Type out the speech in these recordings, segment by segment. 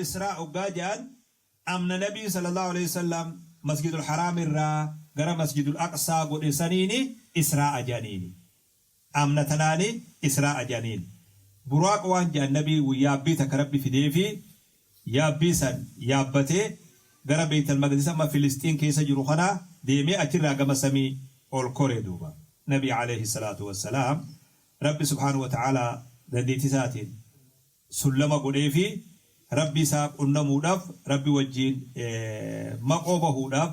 Israa hoggaa je'an, amna Nabiin sallallaahu aleyhi wasallam Masjidul Haraam irraa gara Masjidul Aqsaa godhe saniini Israa'a je'aniini. Amna tanaani Israa'a je'aniin. Buraaq waan je'an Nabiin yaabbii takka Rabbi fideefii, yaabbii san yaabbatee gara Beytal Maqdis amma Filisxiin keessa jiru kana deemee achirraa gama samii ol kore duuba. Nabi aleyhi salaatu wassalaam Rabbi subhaanahu wa ta'aalaa dandeettii isaatiin sullama godheefii Rabbi isaa qunnamuudhaaf, Rabbi wajjiin maqoo bahuudhaaf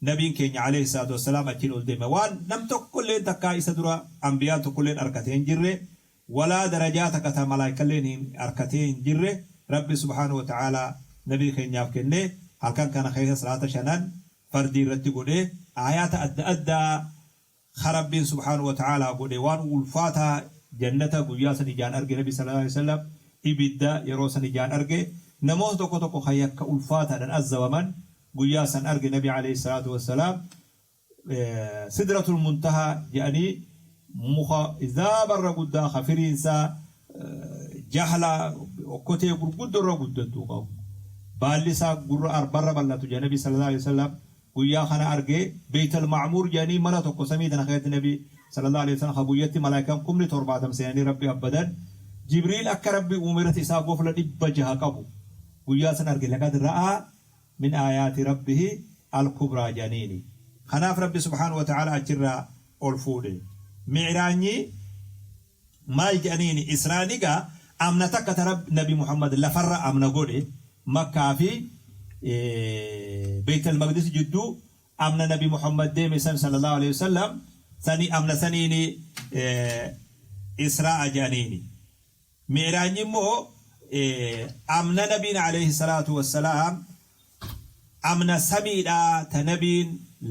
Nabiin keenya aleyhi salaatu wassalaam achiin ol deeme. Waan nam tokkolleen takkaa isa dura anbiyaan tokkolleen arkatee hin jirre, walaa darajaa takka ta malaaykalleen hin arkatee hin jirre Rabbi subhaanahu wa ta'aalaa Nabii keenyaaf kennee halkan kana keessa salaata shanan fardii irratti godhee aayaata adda addaa ka Rabbiin subhaanahu wa ta'aalaa godhe waan ulfaataa jannata guyyaa san ijaan arge Nabi sallallaahu aleyhi wa sallam, ibidda yeroo san ijaan arge, namoota tokko tokko ka yakka ulfaataadhaan azzabaman guyyaa san arge Nabi aleyhi salaatu wassalaam. Sidratul muntahaa je'anii muka zaabarra guddaa ka firiin isaa jahla okkotee gurguddoo irra guddattu ka baalli isaa gurra arbarra bal'atu jedha Nabi sallallaahu aleyhi wa sallam. Guyyaa kana arge. Beytal Ma'muur jedhanii mana tokko samii tana keessatti Nabi, Sallallaahu aleyhi wa sallam, ka guyyatti malaaykaan kumni 70 seenanii Rabbi abbadan, Jibriil akka Rabbi uume irratti isaa gofla 600 qabu guyyaa san arge. Laqad ra'aa min aayaati Rabbihi al-kubraa jedhaniini. Kanaaf Rabbi subhaanahu wa ta'aalaa achirraa ol fuudhe. Mi'raanyi maal jedhaniini? Israan egaa amna takka ta Rabb Nabi Muhammad lafarra amna godhe Makkaa fi Beytal Maqdis jidduu amna Nabi Muhammad deeme san sallallahu aleyhi wasallam sani amna saniini Israa'a jedhaniini. Mi'raanyi immoo amna Nabiin aleyhi salaatu wassalaam amna samiidhaa ta Nabiin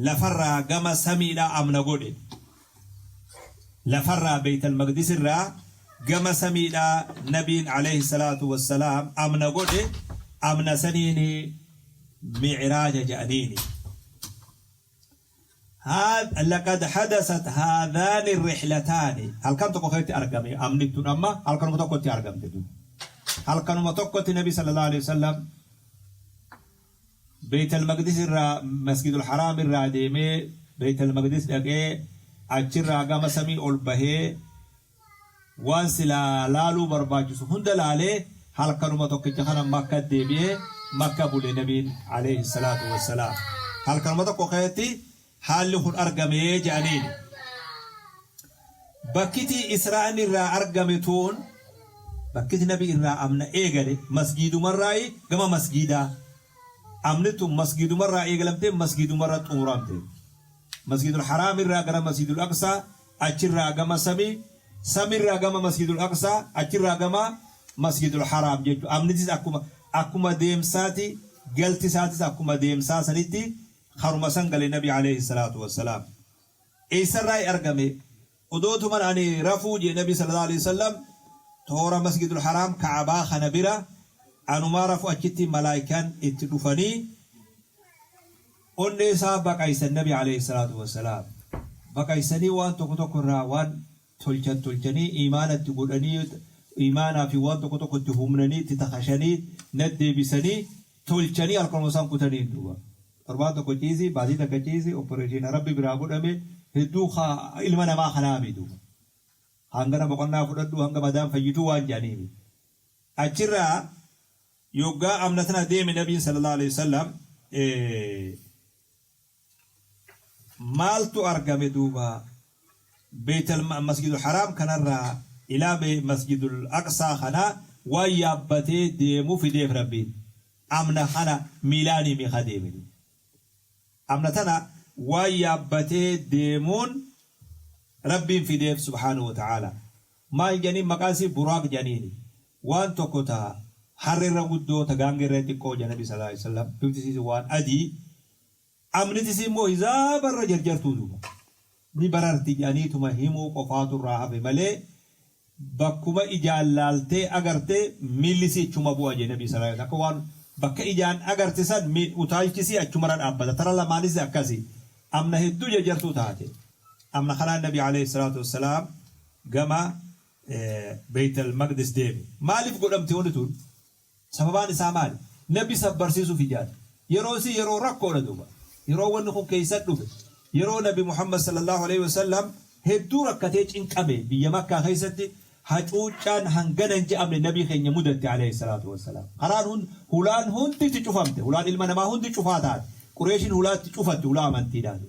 lafarraa gama samiidhaa amna godhe. Lafarraa Beytal Maqdis irraa gama samiidhaa Nabiin aleyhi salaatu wassalaam amna godhe, amna saniini Mi'raaja ja'aniini. Laqad hadasat haadhaani rihlataani, halkan tokko keessatti argame amni tun, amma halkanuma tokkotti argamte tun. Halkanuma tokkotti Nabi sallallahu alaihi wasallam Beytal Maqdis irraa, Masjidul Haraam irraa deemee Beytal Maqdis dhaqee, achirraa gama samii ol bahee, waan silaa laaluu barbaachisu hunda laalee, halkanuma tokkicha kana Makka deebi'ee Makka bule Nabiin aleyhi salaatu wassalaam. Halkanuma tokko keessatti haalli kun argame je'aniini. Bakkiti Israa'ni irraa argame tuun, bakkiti Nabi irraa amna eegale masgiidumarraayi gama masgiidaa. Amni tun masgiidumarraa eegalamtee masgiidumarra xumuramte. Masgiidul Haraam irraa gara Masgiidul Aqsaa, achirraa gama samii, samiirraa gama Masgiidul Aqsaa, achirraa gama Masgiidul Haraam jechuudha. Amnitis akkuma akkuma deemsaati, galti isaatis akkuma deemsaa sanitti karuma san gale Nabi aleyhi salaatu wassalaam. Eessarraayi argame? Odootuman ani rafuu jee Nabi sallallahu aleyhi wasallam, toora Masgiidul Haraam Ka'abaa kana bira anumaa rafu achitti malaaykaan itti dhufanii onnee isaa baqaysan Nabi aleyhi salaatu wassalaam. Baqaysanii waan tokko tokko irraa waan tolchan tolchanii, iimaana itti godhanii, iimaanaa fi waan tokko tokko itti humnanii, itti takashanii, nat deebisanii tolchanii halkanuma isaan kutaniin duuba. Torbaan tokko ciisi, baatii takka ciisi, opporeeshiina Rabbi biraa godhame hedduu ka ilma namaa kanaami duuba. Hangana boqonnaa fudhadhu hanga madaan fayyituu waan jedhaniimi. Achirraa yoggaa amna tana deeme Nabiin sallallahu aleyhi wasallam maaltu argame duuba? Beytal Masjidul Haraam kanarraa ilaa Masjidul Aqsaa kana waan yaabbatee deemu fideef Rabbiin. Amna kana miilaaniimi ka deeme duuba. Amna tana waan yaabbatee deemuun Rabbiin fideef subhaanahu wa ta'aalaa. Maal jedhaniin maqaan isii? Buraaq jedhaniini. Waan tokko ta harre irra guddoo ta gaangee irra xiqqoo jedhan Nabi sallallaahu aleyhi wa sallam. Bifti isiis waan adii. Amniti isii immoo hizaaba irra jarjartuu duuba. Ni bararti jedhaniituma himuu qofaatu irraa hafe malee bakkuma ijaan laaltee agarte miilli isii achuma bu'a jedhe Nabi sallallaahu aleyhi wa sallam. Akka waan bakka ijaan agarte san utaalchi isii achumarra dhaabbata. Tara lamaanis akkasi. Amna hedduu jarjartuu taate. Amna kanaan Nabi aleyhi salaatu wassalaam gama Beytal Maqdis deeme. Maaliif godhamte wanni tun? Sababaan isaa maali? Nabi sabbarsiisuuf ijaate. Yeroo isii yeroo rakkoodha duuba. Yeroo wanni kun keessa dhufe, yeroo Nabi Muhammad sallallahu alaihi wasallam hedduu rakkatee cinqame, biyya Makkaa keessatti hacuuccaan hangana hin je'amne Nabii keenya mudatte alayhi salaatu wassalaam. Karaan hun hulaan hundi itti cufamte. Hulaan ilma namaa hundi cufaa taate. Qureeshiin hulaa itti cufatte, hulaa amantiidhaati.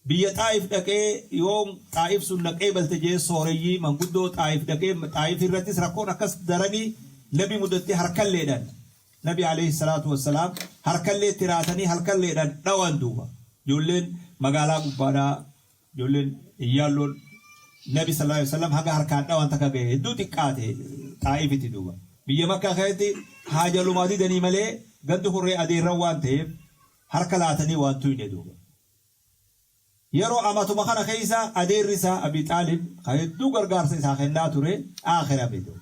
Biyya Xaa'if dhaqee, yoom Xaa'if sun na qeebalte je'ee sooreyyii manguddoo Xaa'if dhaqee, Xaa'if irrattis rakkoon akkas daranii Nabi mudattee harkalleedhan Nabi aleyhi salaatu wassalaam harkallee itti raatanii halkalleedhan dhawan duuba. Ijoolleen magaalaa gubbaadhaa, ijoolleen iyyaalloon Nabi sallallaahu aleyhi wasallam haga harkaan dhawan takka gahe hedduu xiqqaate Xaa'ifitti duuba. Biyya Makkaa keessatti haajalumaa didanii malee gandi hurree adeerran waan ta'eef harka laatanii waan tuyne duuba. Yeroo amatuma kana keessa adeerri isaa Abii Xaalib ka hedduu gargaarsa isaa kennaa ture aakhirame duuba.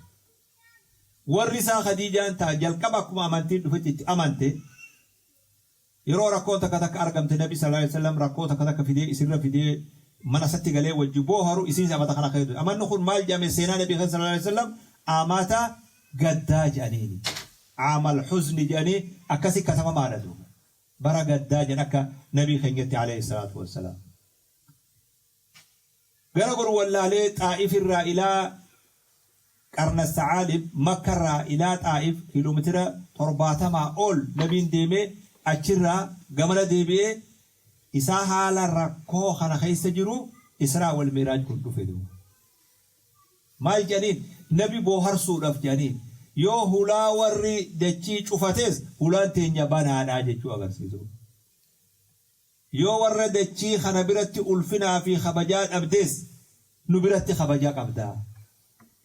Warri isaa Khadiijaan ta jalqaba akkuma amantiin dhufetti itti amante, yeroo rakkoon takka takka argamte Nabi sallallaahu aleyhi wa sallam rakkoo takka takka fidee isirra fidee mana isatti galee wajji booharu, isiinis amata kana keessa duute. Amanni kun maal jedhame seenaa Nabii keessa sallallaahu aleyhi wa sallam? Amata gaddaa jedhaniini. Aamal huzni jedhanii akkasi katabamaadha duuba. Bara gaddaa jedhan akka Nabii keenyatti aleyhi salaatu wassalaam. Gara goru wallaalee Xaa'if irraa ilaa Qarna Sa'aalib, Makka irraa ilaa Xaa'if kiiloometira 70 ol Nabiin deemee achirraa gamana deebi'ee isaa haala rakkoo kana keessa jiru Israa wal Mi'raaj kun dhufe duuba. Maal jedhaniin? Nabi booharsuudhaf jedhaniin. Yoo hulaa warri dachii cufates hulaan teenya banaadha jechuu agarsiisuuf. Yoo warra dachii kana biratti ulfinaa fi kabajaa dhabdes nu biratti kabaja qabda.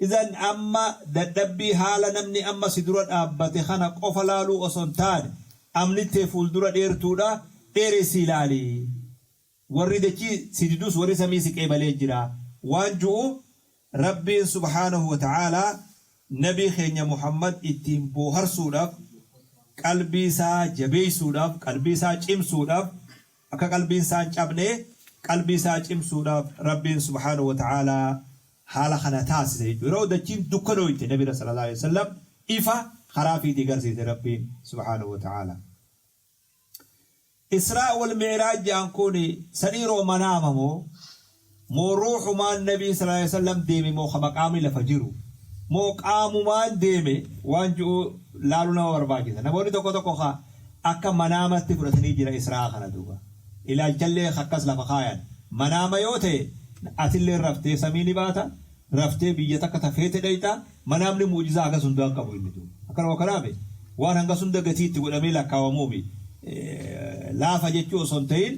Izan amma dadhabbii haala namni amma si dura dhaabbate kana qofa laaluu osoo hin taane amni tee fuuldura dheertuudha dheeressii laali. Warri dachii si didus warri samii si qeebalee jira waan ju'u Rabbiin subhaanahu wa ta'aalaa Nabii keenya Muhammad ittiin booharsuudhaaf, qalbii isaa jabeessuudhaaf, qalbii isaa cimsuudhaaf, akka qalbiin isaa hin cabne qalbii isaa cimsuudhaaf Rabbiin subhaanahu wa ta'aalaa haala kana taasise jechuudha. Yeroo dachiin dukkanooyte Nabiirra sallallaahu aleyhi wa sallam ifa karaa fiitii garsiise Rabbiin subhaanahu wa ta'aalaa. Israa wal mi'raaj ja'an kun sa dhiiroo manaama moo? Moo ruuhumaan Nabiin sallallaahu aleyhi wa sallam deeme moo ka maqaamni lafa jiru? Moo qaamumaan deeme waan ju'u laaluu nama barbaachisa. Namoonni tokko tokko ka akka manaamatti fudhatanii jira Isra'a kana duuba. Ilaalchallee ka akkas lafa kaayan. Manaama yoo ta'e atilleen raftee samii ni baata, raftee biyya takka ta feete dhayxa, manaamni mu'jizaa hagas hundaa hin qabu inni duuba. Akkanuma kanaami waan hangas hunda gatii itti godhamee lakkaawamuumi. Laafa jechuu osoo hin tahin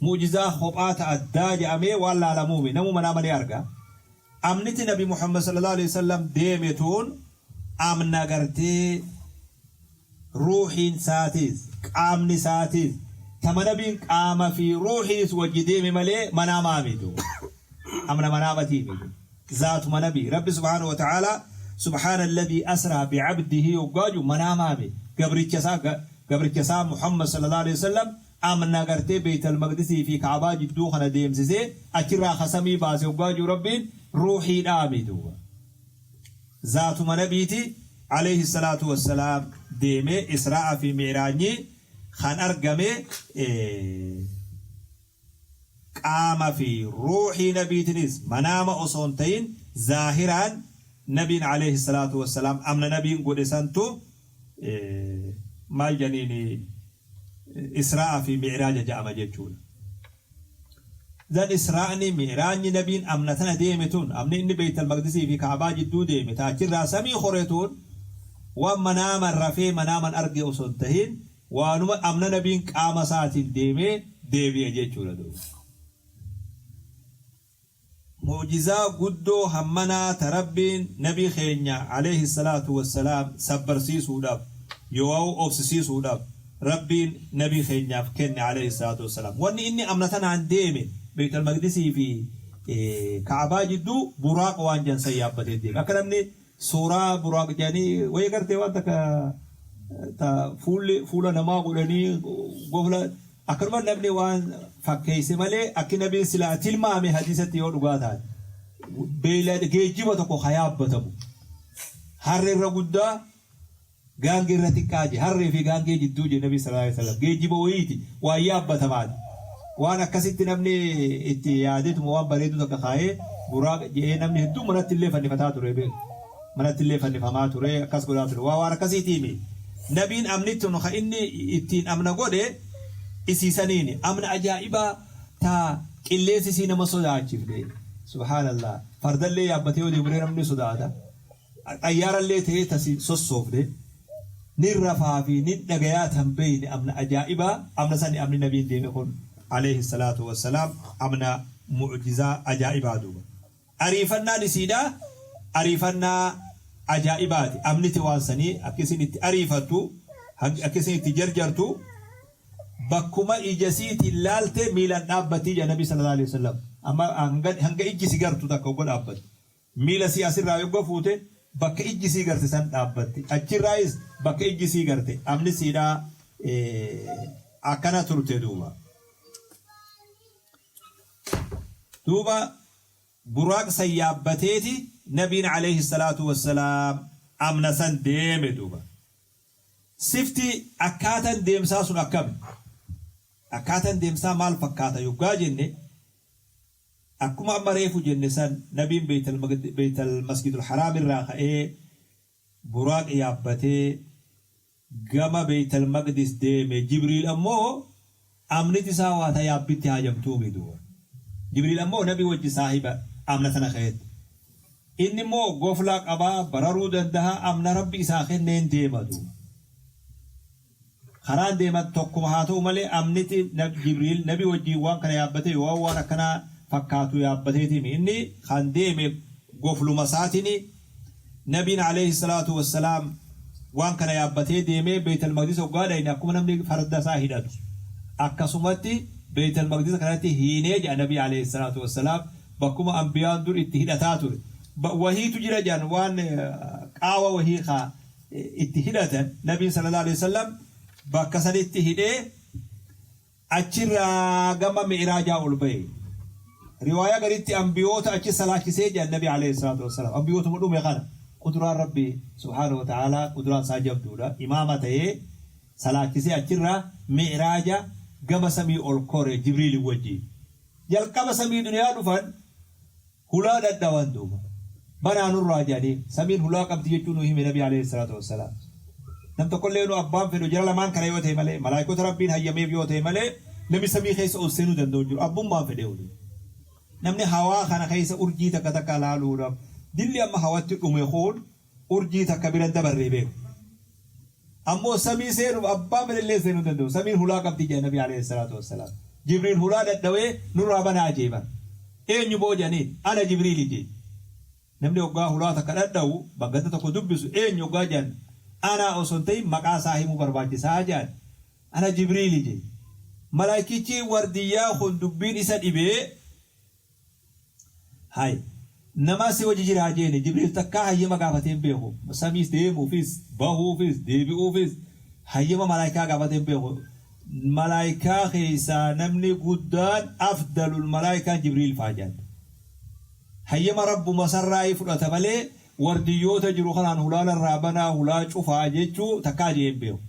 mu'jizaa kophaa ta addaa ja'amee waan laalamuumi. Namuu manaama ni arga. Amniti Nabi Muhammad sallallahu aleyhi wasallam deeme tun amna gartee ruuhiin isaatiis qaamni isaatiis tama Nabiin qaama fi ruuhiinis wajji deeme malee manaamaa miti. Amna manaamatii miti. Zaatuma Nabii. Rabbi subhaanahu wa ta'aalaa Subhaana alladhii asraa bi'abdihii hoggaa ji'u manaamaa miti. Gabricha isaa gabricha isaa Muhammad sallallahu aleyhi wasallam amna gartee Beeytal Maqdisii fi Ka'abaa jidduu kana deemsisee achirraa ka samii baase hoggaa ji'u Rabbiin ruuhiidhaa miti duuba. Zaatuma Nabiiti aleyhi salaatu wassalaam deemee Israa'a fi Mi'raajni kan argame qaama fi ruuhii Nabiitinis manaama osoo hin ta'in zaahiraan Nabiin aleyhi salaatu wassalaam amna Nabiin godhe santu maal jedhaniini Israa'a fi Mi'raaja ja'ama jechuudha. Zan Israa'ni Mi'raajni Nabiin amna tana deeme tun, amni inni Beeytal Maqdisii fi Ka'abaa jidduu deeme, ta achirraa samii kore tun, waan manaaman rafee manaaman arge osoo hin tahin, waanuma amna Nabiin qaama isaatiin deemee deebi'e jechuudha duuba. Mu'jizaa guddoo hammanaa ta Rabbiin Nabii keenya aleyhi salaatu wassalaam sabbarsiisuudhaaf yooawu obsisiisuudhaaf Rabbiin Nabii keenyaaf kenne aleyhi salaatu wassalaam. Wanni inni amna tanaan deeme Beeytal Maqdisii fi Ka'abaa jidduu Buraaq waan jedhan san yaabbatee deeme. Akka namni suuraa Buraaq jedhanii wayii gartee waan takka ta fuulli fuula namaa godhanii gofla Akkanuma namni waan fakkeeyse malee akki nabiin silaa tilmaame hadiisatti yoo dhugaa taate beeylada geejjiba tokko ka yaabbatamu harre irra guddaa Gaangee irra xiqqaa je harree fi gaangee jidduu je Nabi sallallahu alaihi wasallam. Geejjiba wayiiti waan yaabbatamaati. Waan akkasitti namni itti yaadetuma waan bareedu takka kaayee buraaq jedhee namni hedduu manatti illee fannifataa ture beeku. Manatti illee fannifamaa ture, akkas godhaa ture. Waa waan akkasiitiimi. Nabiin amni tun ka inni ittiin amna godhe isiisaniini. Amna ajaa'ibaa ta qilleensi isii nama sodaachifne. Subhaanallah. Fardallee yaabbatee yoo deemuree namni sodaata. Xayyaarallee ta'ee tasi sossoofne. Nin rafaa fi nin dhagayaa tan beeyne amna ajaa'ibaa amna sani amni nabiin deeme kun alayhi salaatu wassalaam amna mu'jizaa ajaa'ibaa duuba. Ariifannaan isiidhaa ariifannaa ajaa'ibaati. Amniti waan sanii akka isin itti ariifattu, akka isin itti jarjartu, bakkuma ija isiitiin laalte miilaan dhaabbatti jedha Nabi sallallahu alaihi wasallam. Amma hanga ijji si gartu takka hogga dhaabbatti. Miila isii asirraa yogga fuute bakka ijji isii garte san dhaabbatti. Achirraayis bakka ijji isii garte. Amni isiidhaa akkana turte duuba. Duuba buraaq san yaabbateeti Nabiin alayhi salaatu wassalaam amna san deeme duuba. Sifti akkaatan deemsaa sun akkami? Akkaatan deemsaa maal fakkaata yoggaa jenne, akkuma amma reefu jenne san Nabiin Beeytal Masjidul Haraam irraa ka'ee Buraaq yaabbatee gama Beeytal Maqdis deeme. Jibriil ammoo amniti isaa waa ta yaabbitti haajamtuumi duuba. Jibriil ammoo Nabii wajji saahiba amna tana keetti. Inni immoo goflaa qabaa, bararuu dandaha, amna Rabbi isaa kenneen deema duuba. Karaan deeman tokkuma haa ta'u malee amniti Jibriil Nabi wajjiin waan kana yaabbatee waan waan akkanaa fakkaatu yaabbateetimi. Inni kan deeme gofluma isaatini. Nabiin aleyhi salaatu wassalaam waan kana yaabbatee deemee Beeytal Maqdis hoggaa dhayne akkuma namni farda isaa hidhatu akkasumatti Beeytal Maqdis kanatti hiinee jedha Nabii aleyhi salaatu wassalaam bakkuma anbiyaan dur itti hidhataa ture. Wahiitu jira jedhan, waan qaawa wahii ka itti hidhatan. Nabiin sallallahu alaihi wasallam bakka sanitti hidhee achirraa gama mi'raajaa ol bahe. Riwaayaa garitti anbiyoota achi salaachisee jedhan Nabi alayhi salaatu wassalaam. Anbiyootuma dhume kana quduraan Rabbi subhaanahu wa ta'aalaa quduraan isaa jabduudha. Imaama ta'ee salaachisee achirraa mi'raaja gama samii ol kore Jibriilin wajjiin. Jalqaba samii duniyaa dhufan hulaa dhadhawan duuba. Banaa nurraa jedhanii, samiin hulaa qabdi jechuu nuu hime Nabi alayhi salaatu wassalaam. Nam tokkollee nu abbaan fedhu jara lamaan kana yoo ta'e malee, malaayikota Rabbiin hayyameef yoo ta'e malee, namni samii keessa ol seenuu danda'u hin jiru. Abbummaan fedhee oli. Namni hawaa kana keessa urjii takka takka laaluudhaaf dilli amma hawatti dhume kun urjii takka bira hin dabarree beeku. Ammoo samii seenuuf abbaan fedhellee seenuu hin danda'u. Samiin hulaa qabdi jedha Nabi alayhi salaatu wassalaam. Jibriil hulaa dhadhawee nurraa banaa jee bar. Eenyu boo jedhaniin, ana Jibriili jee. Namni hoggaa hulaa takka dhadhawu, ganda tokko dubbisu, eenyu hoggaa jedhan anaa osoo hin ta'in maqaa isaa himuu barbaachisaa jedhan. Ana Jibriili jee. Malaaykichi wardiyyaa kun dubbiin isa dhibee, Hay. Namaa si wajji jiraa jeeni. Jibriil takkaa hayyama gaafatee hin beeku. Samiis deemuufis, bahuufis, deebi'uufis hayyama malaaykaa gaafatee hin beeku. Malaaykaa keessaa namni guddaan afdalul malaaykaan Jibriil faa jedhan. Hayyama Rabbuma sarraayi fudhata malee wardiyyoota jiru kanaan hulaa narraa banaa, hulaa cufaa jechuu takkaa je'ee hin beeku.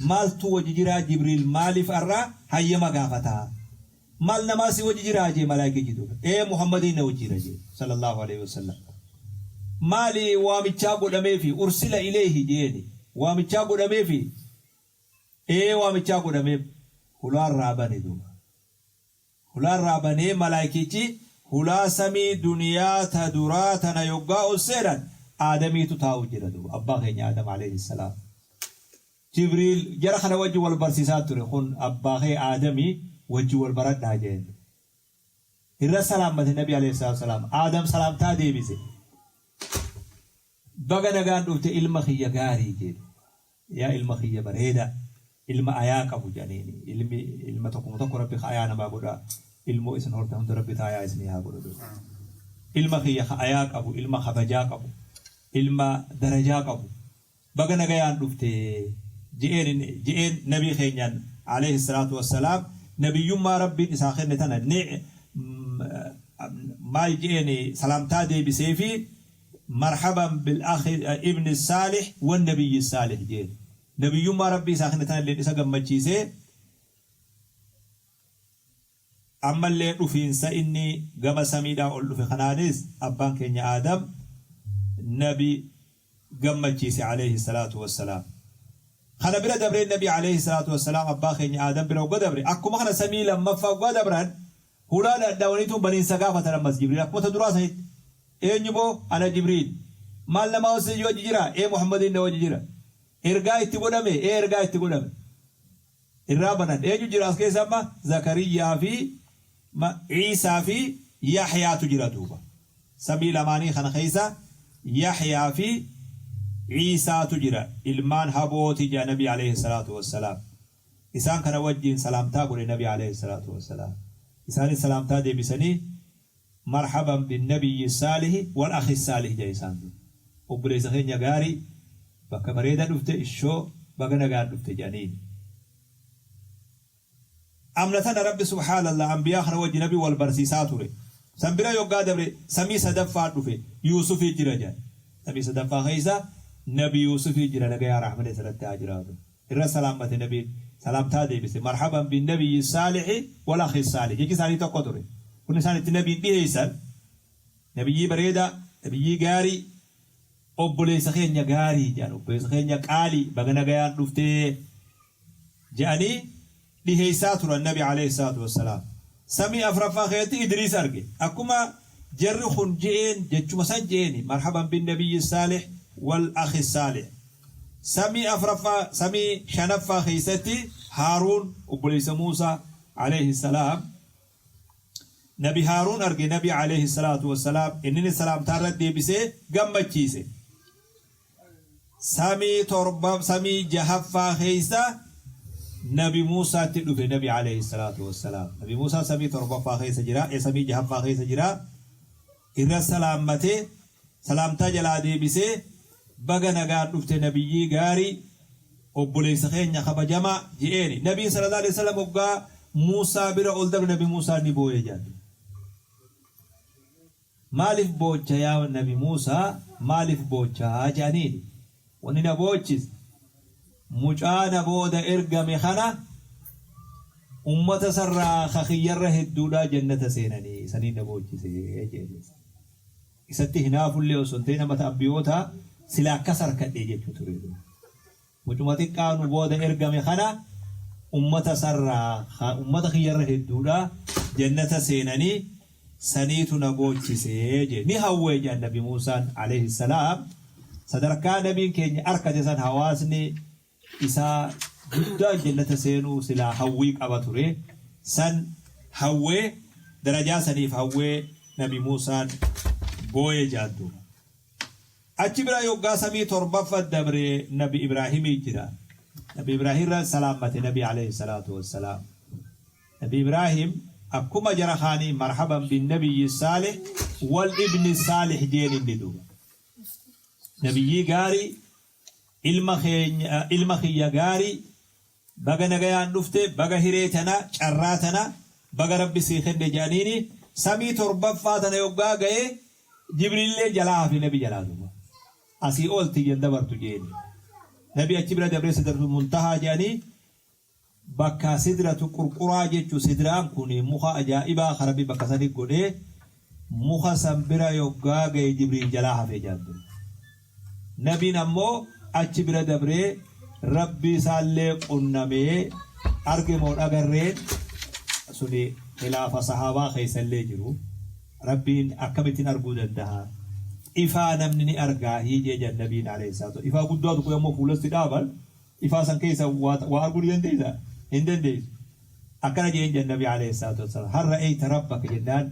Maaltu wajji jiraa Jibriil maaliif arra hayyama gaafataa? Maal namaa si wajji jiraa jee malaayikichi duuba. Ee, Muhammadiin na wajji jira jee sallallahu aleyhi wasallam. Maali waamichaa godhameefi? Ursila ileeyhi jeeni. Waamichaa godhameefi? Ee, waamichaa godhameef. Hulaa irraa bane duuba. Hulaa irraa banee malaayikichi hulaa samii duniyaa ta duraa tana yoggaa ol seenan Aadamiitu taa'u jira duuba. Abbaa keenya Aadam aleyhi salaam. Jibriil jara kana wajji wal barsiisaa ture, kun abbaa kee Aadami, wajji wal baradhaa jeen. Irra salaammate Nabi aleyhi salaatu wassalaam. Aadam salaamtaa deebise. Baga nagaan dhufte ilma kiyya gaarii jee duuba. Yaa ilma kiyya bareedaa, ilma ayaa qabu jedhaniini. Ilmi ilma tokkuma tokko Rabbi ka ayaa namaa godha. Ilmoo isin hortan hunda Rabbi ta ayaa isinii haa godhu duuba. Ilma kiyya ka ayaa qabu, ilma kabajaa qabu, ilma darajaa qabu. Baga nagayaan dhufte je'een je'een Nabii keenyaan aleyhi salaatu wassalaam. Nabiyyummaa Rabbiin isaa kenne tana ni maal je'een salaamtaa deebiseefi. Marhaban bil akhi ibni saalih wan nabiyyi saalih jeen. Nabiyyummaa Rabbii isaa kenne tanalleen isa gammachiisee ammallee dhufiinsa inni gama samiidhaa ol dhufe kanaanis abbaan keenya Aadam nabi gammachiise aleyhi salaatu wassalaam. Kana bira dabree Nabi aleyhi salaatu wassalaam abbaa keenya Aadam bira hogga dabre akkuma kana samii lammaffaa hoggaa dabran hulaa dhadhawaniitu baniinsa gaafatan ammas Jibriil akkuma ta duraa sanitti eenyu boo ana Jibriil maal namaa wajji wajji jira ee Muhammadiin na wajji jira ergaa itti godhame ee ergaa itti godhame irraa banan eenyu jira as keessa amma Zakariyyaa fi Iisaa fi Yahyaatu jira duuba. Samii lamaanii kana keessa Yahyaa fi Iisaatu jira ilmaan habooti jedha Nabi alayhi salaatu wassalaam. Isaan kana wajjiin salaamtaa godhe Nabi alayhi salaatu wassalaam. Isaanis salaamtaa deebisanii marhaban bin nabiyyi saalihi wal akhi saalih jedha isaan dura. Obboleessa keenya gaarii bakka bareeda dhufte ishoo baga nagaan dhufte jedhaniin. Amna tana Rabbi subhaanallah anbiyaa kana wajji nabi wal barsiisaa ture. San bira yoggaa dabre samii sadaffaa dhufe Yuusufii jira jedhan. Samii sadaffaa keessa nabi Yuusufii jira nagayaa rahmani isarratti haa jiraatu. Irra salaammate nabiin salaamtaa deebise marhaban bin nabiyyi saalixi wal akhi saalih jechi isaanii tokko ture. Kun isaan itti nabiin dhiheessan nabiyyii bareedaa nabiyyii gaarii obboleessa keenya gaarii jedhan obboleessa keenya qaalii baga nagayaan dhuftee je'anii dhiheeysaa turan Nabi aleyhi salaatu wassalaam. Samii afraffaa keessatti Idriis arge. Akkuma jarri kun je'een jechuma san je'eeni marhaban bin nabiyyi saalih wal akhi saalih. Samii afraffaa samii shanaffaa keessatti Haaruun obboleessa Muusaa aleyhi salaam Nabi Haaruun arge Nabi aleyhi salaatu wassalaam inninis salaamtaa irra deebisee gammachiise. Samii torba samii jahaffaa keessa Nabi Muusaatti dhufe Nabi alayhi salaatu wassalaam. Nabi Muusaan samii torbaffaa keessa jira, samii jahaffaa keessa jira. Irra salaammatee salaamtaa jalaa deebisee baga nagaan dhufte nabiyyii gaarii obboleessa keenya kabajamaa je'eeni. Nabiin sallallahu alaihi wasallam hoggaa Muusaa bira ol dabre Nabi Muusaan ni booye jedhan. Maalif boocha yaa nabi Muusaa maalif boochaa je'aniini. Wanni na boochise mucaa na booda ergame kana ummata sarraa ka kiyyarra hedduudhaa jannata seenanii saniin na boochise je'een. Isatti hinaafullee osoo hin ta'in amata ambiyootaa sila akkas harkadhe jechuu ture. Mucuma xiqqaa nu booda ergame kana ummata sarraa ka ummata kiyyarra hedduudha jannata seenanii saniitu na boochise jee. Ni hawwe jedhan nabi Muusaan aleyhi salaam sadarkaa nabiin keenya arkate san hawaasni isaa guddaan jannata seenuu silaa hawwii qaba ture san hawwee darajaa saniif hawwee nabi Muusaan booye jedhan duuba. Achi bira yoggaa samii torbaffa dabre nabi Ibraahimii jira. Nabi Ibraahim irra salaammate nabi alayhi salaatu wassalaam. Nabi Ibraahim akkuma jara kaanii marhaban bin nabiyyi saalih wal ibni saalih jeen inni duuba. Nabiyyii gaarii ilma keenya ilma kiyya gaarii Baga nagayaan dhufte baga hiree tana carraa tana baga rabbi sii kenne je'aniini samii torbaffaa tana yoggaa gaye jibriililleen jalaa hafe nabi jalaa duuba asii ol tiyyan dabartu je'eeni nabi achi bira dabree sidratul muntahaa je'anii bakka sidratu qurquraa jechu sidraan kun muka ajaa'ibaa ka rabbi bakka sani godhee muka san bira yoggaa gaye jibriil jalaa hafe je'an duuba. Nabiin ammoo achi bira dabree Rabbii isaallee qunnamee arge moo dhagarreen suni khilaafa sahaabaa keessallee jiru. Rabbiin akkamittiin arguu dandaha? Ifaa namni ni argaahii jee jedhan Nabiin alayhi salaatu ifaa guddaa tokko yommuu fuulatti dhaaban ifaa san keessa waa arguu ni dandeessaa? Hin dandeessu. Akkana jeen jedhan Nabi alayhi salaatu wassalaam hal ra'ayta rabbaka jennaan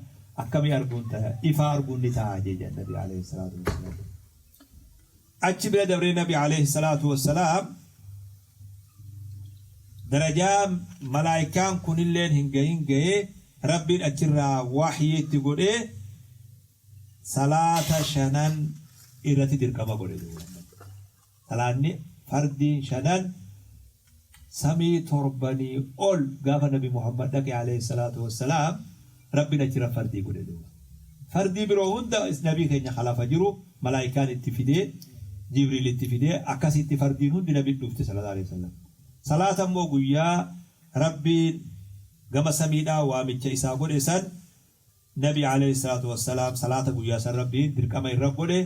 akkamii arguun ta'a ifaa arguun ni ta'a jee jedhan Nabi alayhi salaatu wassalaam. Achi bira dabree Nabi alayhi salaatu wassalaam darajaa malaayikaan kunilleen hin gahin gahee Rabbiin achirraa wahyii itti godhee salaata shanan irratti dirqama godhe duuba. Salaanni fardiin shanan samii torbanii ol gaafa nabi Muhammad dhaqe alayhi salaatu wassalaam Rabbiin achirra fardii godhe duuba. Fardii biroo hunda nabii keenya khalafa jiru malaayikaan itti fidee, Jibriil itti fidee, akkasitti fardiin hundi nabi dhufte sallallahu alaihi wasallam. Salaata immoo guyyaa Rabbiin gama samiidhaa waamicha isaa godhe san, nabi alayhi salaatu wassalaam salaata guyyaa san Rabbiin dirqama irra godhe.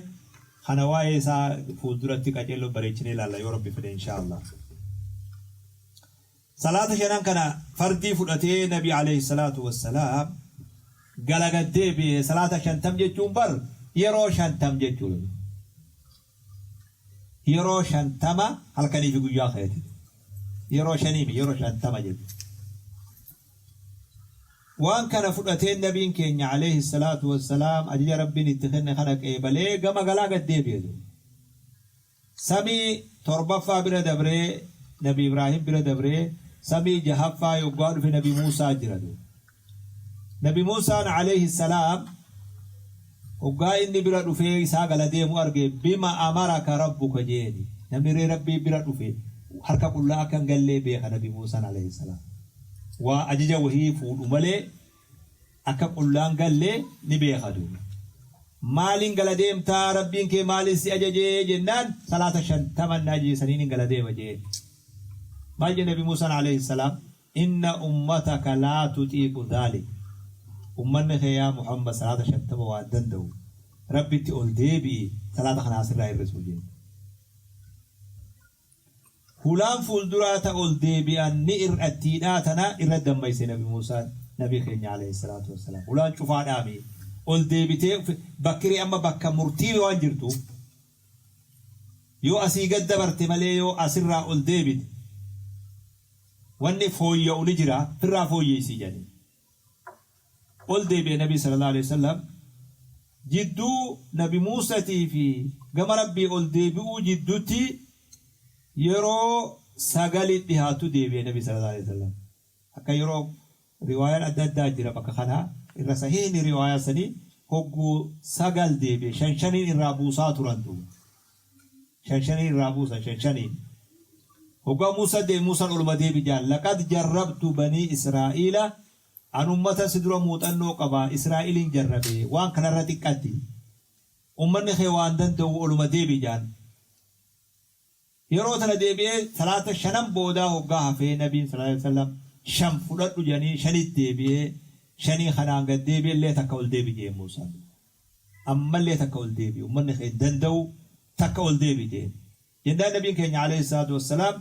Kana waa'ee isaa fuulduratti qaceelloo bareechinee ilaalla yoo Rabbi fedhe, inshaa Allah. Salaata shanan kana fardii fudhatee nabi alayhi salaatu wassalaam galagad deebi'e. Salaata 50 jechuun bar yeroo 50 jechuudha. Yeroo 50 halkanii fi guyyaa keeti. Yeroo shaniimi, yeroo 50 jechuudha. Waan kana fudhateen nabiin keenya alayhi salaatu wassalaam ajaja Rabbiin itti kenne kana qeebalee gama galaa gad deebi'e. Samii torbaffaa bira dabree, nabi Ibraahim bira dabree, samii jahaffaa yoggaa dhufe nabi Muusaa jira. Nabi Muusaan alayhi salaam hoggaa inni bira dhufee isaa gala deemu arge, "Bima amaraka rabbuka?" jeeni. Namni ree Rabbii bira dhufe harka qullaa akka hin gallee beeka. Nabi Muusaan alayhi salaam waa ajaja wahii fuudhu malee akka qullaan galle ni beeka duuba. "Maaliin gala deemtaa? Rabbiin kee maaliin si ajajee?" jennaan, "Salaata 50 na ajaje, saniin gala deema" jeen. Maal jedhe nabi Muusaan alayhi salaam? "Inna ummataka laa tutiiqu dhaalik. Ummanni kee, yaa Muhammad, salaata 50 waan danda'u. Rabbitti ol deebi'i, salaata kana asirraa hir'isuu" jeen. Hulaan fuulduraa ta ol deebi'an ni ir'attiidhaa tana irra dammayse nabi Muusaan nabi keenya alayhi salaatu wassalaam. Hulaan cufaadhaami ol deebitee bakkiree amma bakka murtii waan jirtu, yoo asii gad dabarte malee, yoo asirraa ol deebite wanni fooyya'u ni jira, firraa fooyyeessii jedhanii. Ol deebi'e nabi sallallahu alayhi wasallam. Jidduu nabi Muusatii fi gama Rabbii ol deebi'uu jidduutti yeroo sagali dhihaatu deebi'e nabi sallallahu alayhi wasallam. Akka yeroo riwaayaan adda addaa jira bakka kana, irra sahiihni riwaayaa sanii hogguu sagal deebi'e. Shan shaniin irraa buusaa turan duuba. Shan shaniin irraa buusan, shan shaniin. Hoggaa Muusaa deebi, Muusaan oluma deebi jaan. "Laqad jarrabtu banii Israa'iila, an ummata si dura muuxannoo qaba, Israa'iliin jarrabe, waan kanarra xiqqatti. Ummanni kee waan danda'u, oluma deebi" jaan. Yeroo tana deebi'ee salaata shanan boodaa hoggaa hafee nabiin sallallahu alaihi wasallam shan fudhadhu jedhanii, shanit deebi'ee, shanii kanaan gad deebi'ellee takka ol deebi jee Muusaan. Ammallee takka ol deebi, ummanni kee danda'u, takka ol deebi jeen. Jennaan nabiin keenya alayhi salaatu wassalaam,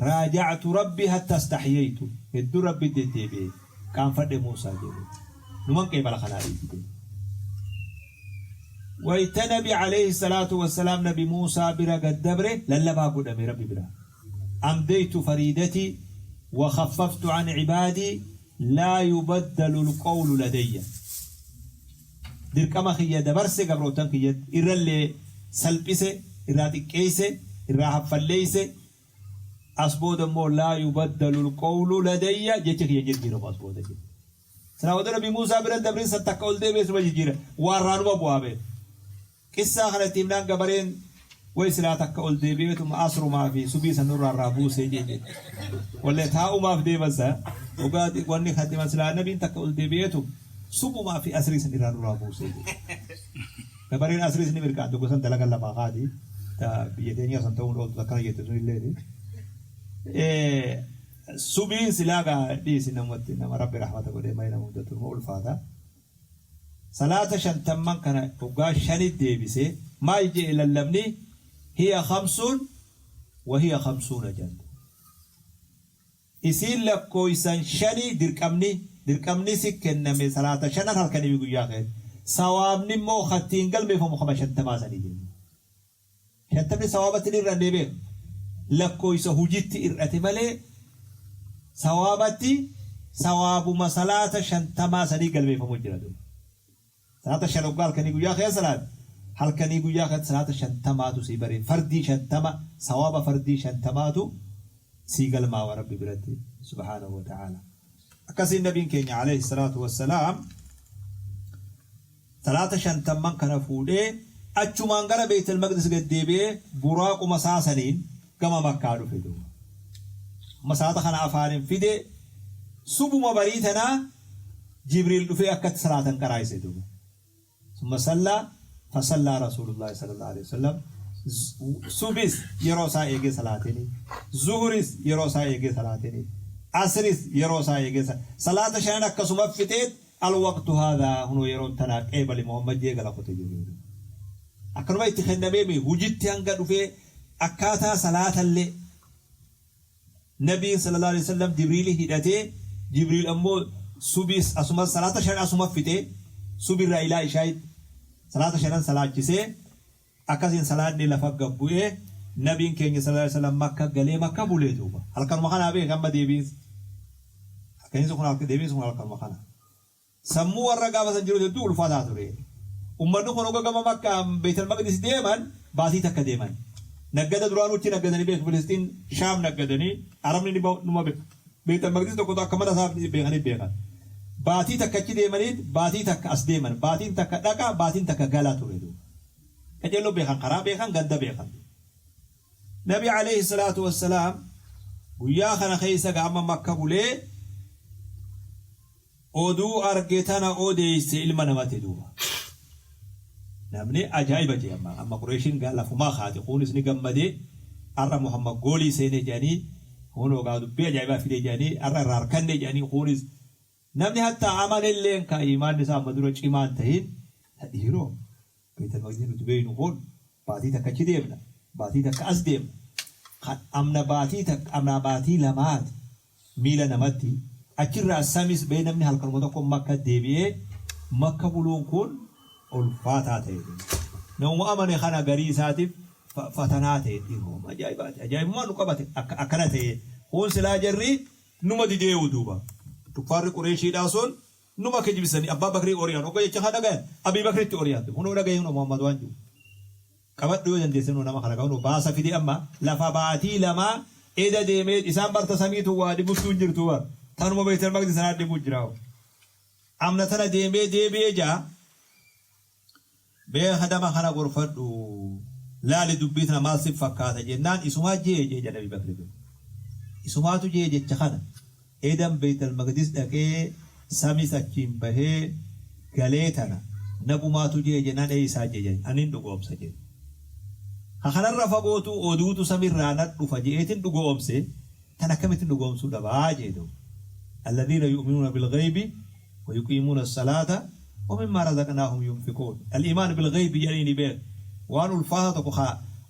"Raajactu rabbi hatta istahyaytu, hedduu rabbi deddeebi'e, qaanfadhe Muusaa" jedhe. Numan qeebala kanaa dhiisite. Wayta nabi alayhi salaatu wassalaam nabi Muusaa bira gad dabre lallabaa godhame rabbi bira. "Amdaytu fariidatii wa khaffaftu an cibaadii, laa yubaddalu alqawlu ladayya. Dirqama kiyya dabarse, gabrootan kiyyatti irrallee salphise, irraa xiqqeeyse, irraa haffalleeyse. As booda immoo laa yubaddalu alqawlu ladayya, jecha kiyya jijjiiramu as booda" jedhe. Silaa wada nabi Muusaa bira dabrin san takka ol deebi'e suma jijjiira. Waan raanuma bu'aa beeku. Qissaa kanatti himnaan gabareen way silaa takka ol deebi'eetuma asrumaa fi subii san nurraa irraa buusee jedhe. Wallee taa'umaaf deeman sa dhugaatii wanni kan silaa nabiin takka ol deebi'eetu subumaa fi asrii san irraa nurraa buusee jedhe. Gabareen asriis ni mirqaan tokko san dalagan lafaa kaati. Ta biyya teenya san ta'uun ooltu akkana jette sun illee. Subiin silaa gaa dhiisi, namatti nama Rabbi rahmata godhee malee nama hundatu numa ulfaata. Salaata shantamman kana hoggaa shanit deebise maal jedhe lallabni? "Hiya khamsuun wa hiya khamsuuna" jedhamte. Isiin lakkooysan shani, dirqamni si kenname salaata shanan halkanii fi guyyaa keessa. Sawaabni immoo kattiin galmeeffamu kama 50 sanii jenna. 50ni sawaabatti ni irrannee beeku. Lakkooysa hujitti ir'ate malee sawaabatti sawaabuma salaata 50 sanii galmeeffamu jira duuba. Salaata shan hoggaa halkanii guyyaa keessa salaate, halkanii guyyaa keessa salaata 50tu sii bare, fardii 50, sawaaba fardii 50tu sii galmaawa Rabbi biratti subhaanahu wa ta'ala. Akkasiin nabiin keenya alayhi salaatu wassalaam salaata shantamman kana fuudhee achumaan gara Beetel Maqdis gad deebi'ee buraaquma saasaniin gama Makkaa dhufe duuba. Amma salaata kana afaanin fide, subuma barii tanaa Jibriil dhufee akkatti salaatan qaraayise duuba. Summa sallaa fasallaa Rasuulullaahi sallallaahu aleyhi wasallam. Subis yeroo isaa eegee salaateni. Zuhuris yeroo isaa eegee salaateni. Asris yeroo isaa eegee salaata shanan akkasuma fixeet alwaqtu haadhaa hunoo yeroon tanaa qeebali Muhammad jee gala kute jedhee. Akkanuma itti kennameemi hujitti hanga dhufee akkaataa salaatallee Nabiin sallallaahu aleyhi wa sallam Jibriili hidhatee Jibriil ammoo subiis asuma salaata shan asuma fixee subirraa ilaa ishaa'itti salaata shanan salaachisee akkasiin salaanni lafa gad bu'ee Nabiin keenya sallallaahu aleyhi wa sallam Makka galee Makka bulee duuba halkanuma kanaa beeki amma deebiinsi halkaniinsi kun deebiinsi kun halkanuma kana. Sammuu warra gaafa san jiruuti hedduu ulfaataa ture. Ummanni kun hogga gama Makkaa Beeytal Maqdis deeman baatii takka deeman. Naggada duraanuu achi naggadanii beeku Filisxiin Shaam naggadanii Arabni ni numa beeka. Beeytal Maqdis tokkotu akka mana isaa beekanii beekan. Baatii takka achi deemaniit baatii takka as deeman. Baatiin takka dhaqa baatiin takka gala ture duuba. Qaceelloo beekan karaa beekan ganda beekan. Nabi aleyhi salaatu wassalaam guyyaa kana keessa ga amma Makka bulee Oduu arge tana odeeyse ilma namati duuba. Namni ajaa'iba jee amma. Amma Qureeshiin gaa lafumaa kaate kuunis ni gammade ar'a Muhammad goolii seene je'anii kunoo gaa dubbii ajaa'ibaa fide je'anii ar'a irraa arkanne je'anii kuunis namni hattaa amanelleen ka iimaanni isaa amma dura cimaa hin tahin ta dhiiroo Beeytal Maqdis nuti beeynu kun baatii takka achi deemna baatii takka as deemna kan amna baatii takka amnaa baatii lamaati miila namatti achirraa samis ba'ee namni halkanuma tokko Makka deebi'ee Makka buluun kun ulfaataa ta'e. Namuma amane kana garii isaatiif fatanaa ta'e dhiiroo ajaa'ibaati ajaa'ibummaan nu qabate akkana ta'e kun silaa jarri numa dideewu duuba kuffaarri Qureeshiidhaa sun numa kijibsanii Abbaa Bakrii ori'an hogga jecha kana dhagayan Abii Bakritti ori'an kunoo dhagaye kunoo Muhammad waan jiru. Qabadhu yoo dandeesse nuu nama kana kunoo baasa fide amma lafa baatii lamaa eda deemee isaan bar ta samiitu waa dhibuttuu hin jirtuu bar tanuma beeytal maqdis tanaa dhibuu jiraa amna tana deemee deebi'ee ja'a mee hadama kana gorfadhu laali dubbii tana maal sif fakkaata jennaan isumaa jee jee jedha Abii Bakri isumaatu jee jecha kana Edan Beeytal Maqdis dhaqee samis achiin bahee galee tana nabumaatu je'e jennaan ee isaa je'e jedhan ani hin dhugo'oomsa je'e. Ka kanarra fagootu oduutu samirraa na dhufa je'eetin dhugo'oomse tan akkamittin dhugo'oomsuu dhabaa je'e duuba. Alladhiina yu'minuuna bilghaybi wa yuqiimuuna assalaata wa mimmaa razaqnaahum yunfiquun. Al-iimaan bilghaybi jedhaniini beek. Waan ulfaataa tokko ka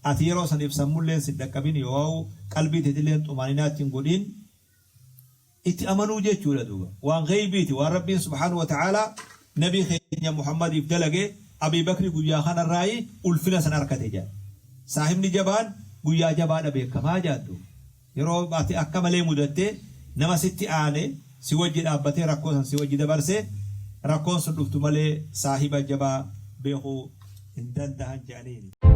ati yeroo saniif sammulleen sin dhaqqabin yoo'au qalbii teetilleen xumaaninaa itti hin godhin itti amanuu jechuudha duuba. Waan gheybiiti, waan Rabbiin subhaanahu wa ta'aalaa Nabii keenya Muhammadiif dalage, Abii Bakri guyyaa kanarraayi ulfina san arkate jedhan. Saahibni jabaan guyyaa jabaadha beekamaa jedhan duuba. Yeroo ati akka malee mudatte nama sitti aane si wajji dhaabbatee rakkoo san si wajji dabarse rakkoon sun dhuftu malee saahiba jabaa beekuu hin dandahan jedhaniini.